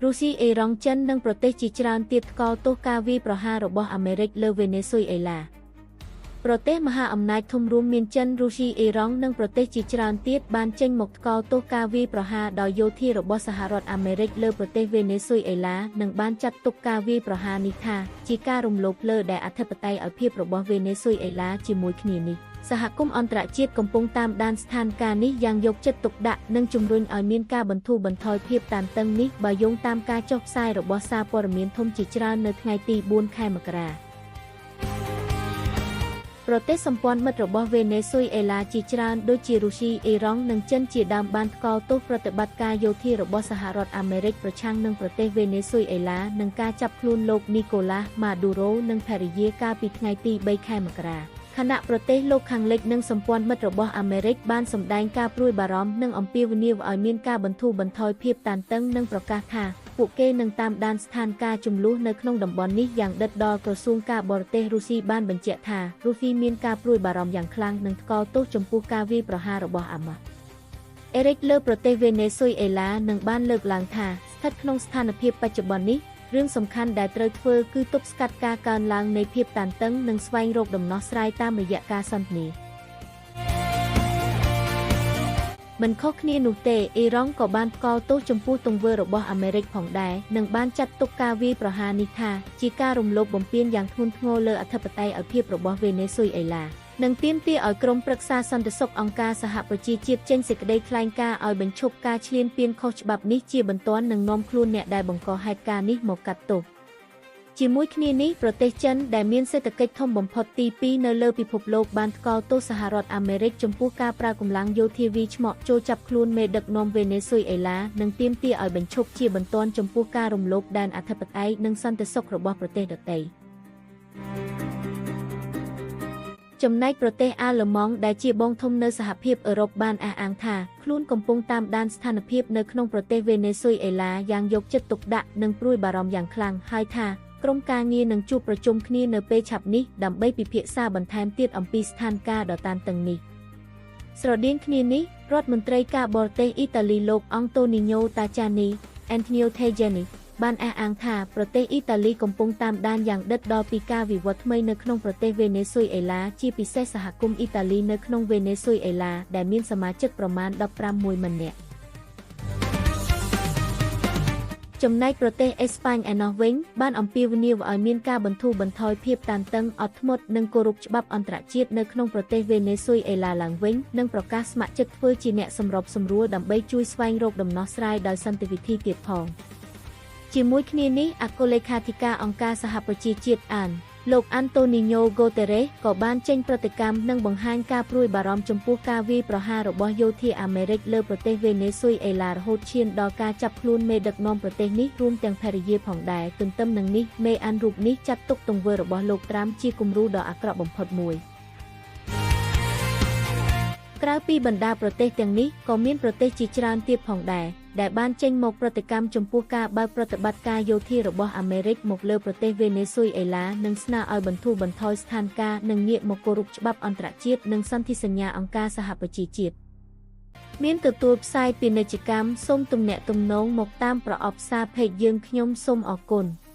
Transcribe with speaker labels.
Speaker 1: រុស្ស៊ីអ៊ីរ៉ង់ចិននិងប្រទេសជាច្រើនទៀតថ្កោលទោសការវាយប្រហាររបស់អាមេរិកលើវេណេស៊ុយអេឡាប្រទេសមហាអំណាចធំរួមមានចិនរុស្ស៊ីអ៊ីរ៉ង់និងប្រទេសជាច្រើនទៀតបានចេញមកថ្កោលទោសការវាយប្រហារដោយយោធារបស់សហរដ្ឋអាមេរិកលើប្រទេសវេណេស៊ុយអេឡានិងបានចាត់ទុកការវាយប្រហារនេះថាជាការរំលោភលើដែលអធិបតេយ្យភាពរបស់វេណេស៊ុយអេឡាជាមួយគ្នានេះសហគមន៍អន្តរជាតិកំពុងតាមដានស្ថានភាពនេះយ៉ាងយកចិត្តទុកដាក់និងជំរុញឲ្យមានការបន្ធូរបន្ថយភាពតានតឹងនេះបើយោងតាមការចុះផ្សាយរបស់សារព័ត៌មានធំជាច្រើននៅថ្ងៃទី4ខែមករាប្រទេសសម្ព័ន្ធមិត្តរបស់វេណេស៊ុយអេឡាជាច្រើនដូចជារុស្ស៊ីអ៊ីរ៉ង់និងចិនជាដើមបានថ្កោលទោសប្រតិបត្តិការយោធារបស់សហរដ្ឋអាមេរិកប្រឆាំងនឹងប្រទេសវេណេស៊ុយអេឡានិងការចាប់ខ្លួនលោកនីកូឡាសម៉ាឌូរ៉ូនិងភរិយាកាលពីថ្ងៃទី3ខែមករាខណៈប្រទេសលោកខាងលិចនិងសម្ព័ន្ធមិត្តរបស់អាមេរិកបានសម្ដែងការព្រួយបារម្ភនិងអំពាវនាវឲ្យមានការបន្ធូរបន្ថយភាពតានតឹងនិងប្រកាសថាពួកគេនឹងតាមដានស្ថានភាពជម្លោះនៅក្នុងតំបន់នេះយ៉ាងដិតដល់ក្រសួងការបរទេសរុស្ស៊ីបានបញ្ជាក់ថារុស្ស៊ីមានការព្រួយបារម្ភយ៉ាងខ្លាំងនិងថ្កោលទោសចំពោះការវាយប្រហាររបស់អាមេរិកលើប្រទេសវេណេស៊ុយអេឡានិងបានលើកឡើងថាស្ថិតក្នុងស្ថានភាពបច្ចុប្បន្ននេះរឿងសំខាន់ដែលត្រូវធ្វើគឺទប់ស្កាត់ការកើនឡើងនៃភាពតានតឹងនិងស្វែងរកដំណោះស្រាយតាមរយៈការសន្ទនាមិនខុសគ្នានោះទេអ៊ីរ៉ង់ក៏បានថ្កោលទោសចំពោះទង្វើរបស់អាមេរិកផងដែរនិងបានចាត់ទុកការវាយប្រហារនេះថាជាការរំលោភបំពានយ៉ាងធ្ងន់ធ្ងរលើអធិបតេយ្យភាពរបស់វេណេស៊ុយអេឡានិងទាមទារឲ្យក្រុមប្រឹក្សាសន្តិសុខអង្គការសហប្រជាជាតិចេញសេចក្តីថ្លែងការណ៍ឲ្យបញ្ឈប់ការឈ្លានពានខុសច្បាប់នេះជាបន្ទាន់និងនាំខ្លួនអ្នកដែលបង្កហេតុការណ៍នេះមកកាត់ទោសជាមួយគ្នានេះប្រទេសចិនដែលមានសេដ្ឋកិច្ចធំបំផុតទី2នៅលើពិភពលោកបានថ្កោលទោសសហរដ្ឋអាមេរិកចំពោះការប្រើកម្លាំងយោធាវាយឆ្មក់ចូលចាប់ខ្លួនមេដឹកនាំវេណេស៊ុយអេឡានិងទាមទារឲ្យបញ្ឈប់ជាបន្ទាន់ចំពោះការរំលោភដែនអធិបតេយ្យនិងសន្តិសុខរបស់ប្រទេសដទៃចំណែកប្រទេសអាល្លឺម៉ង់ដែលជាបងធំនៅសហភាពអឺរ៉ុបបានអះអាងថាខ្លួនកំពុងតាមដានស្ថានភាពនៅក្នុងប្រទេសវេណេស៊ុយអេឡាយ៉ាងយកចិត្តទុកដាក់និងព្រួយបារម្ភយ៉ាងខ្លាំងហើយថាក្រុមការងារនឹងជួបប្រជុំគ្នានៅពេលឆាប់នេះដើម្បីពិភាក្សាបន្ថែមទៀតអំពីស្ថានភាពដ៏តានតឹងនេះស្រដៀងគ្នានេះរដ្ឋមន្ត្រីការបរទេសអ៊ីតាលីលោកអង់តូនីញ៉ូតាចានី Antonio Tajani បានអះអាងថាប្រទេសអ៊ីតាលីកំពុងតាមដានយ៉ាងដិតដល់ពីការវិវត្តថ្មីនៅក្នុងប្រទេសវេណេស៊ុយអេឡាជាពិសេសសហគមន៍អ៊ីតាលីនៅក្នុងវេណេស៊ុយអេឡាដែលមានសមាជិកប្រមាណ15ម៉ឺននាក់ចំណែកប្រទេសអេស្ប៉ាញឯណោះវិញបានអំពាវនាវឲ្យមានការបន្ធូរបន្ថយភាពតានតឹងអត់ធ្មត់និងគោរពច្បាប់អន្តរជាតិនៅក្នុងប្រទេសវេណេស៊ុយអេឡាឡើងវិញនិងប្រកាសស្ម័គ្រចិត្តធ្វើជាអ្នកសម្របសម្រួលដើម្បីជួយស្វែងរកដំណោះស្រាយដោយសន្តិវិធីទៀតផងជាមួយគ្នានេះអគ្គលេខាធិការអង្គការសហប្រជាជាតិអានលោកអាន់តូនីញ៉ូហ្គូតេរ៉េសក៏បានចេញប្រតិកម្មនិងបង្ហាញការព្រួយបារម្ភចំពោះការវាយប្រហាររបស់យោធាអាមេរិកលើប្រទេសវេណេស៊ុយអេឡារហូតឈានដល់ការចាប់ខ្លួនមេដឹកនាំប្រទេសនេះរួមទាំងភរិយាផងដែរទន្ទឹមនឹងនេះមេអានរូបនេះចាត់ទុកទង្វើរបស់លោកត្រាំជាគំរូដ៏អាក្រក់បំផុតមួយក្រៅពីបណ្ដាប្រទេសទាំងនេះក៏មានប្រទេសជាច្រើនទៀតផងដែរដែលបានចេញមកប្រតិកម្មចំពោះការបើកប្រតិបត្តិការយោធារបស់អាមេរិកមកលើប្រទេសវេណេស៊ុយអេឡានិងស្នើឲ្យបន្ធូរបន្ថយស្ថានភាពនិងងាកមកគោរពច្បាប់អន្តរជាតិនិងសន្ធិសញ្ញាអង្គការសហប្រជាជាតិមានទទួលផ្សាយពាណិជ្ជកម្មសូមទំនាក់ទំនងមកតាមប្រអប់សារផេកយើងខ្ញុំសូមអរគុណ។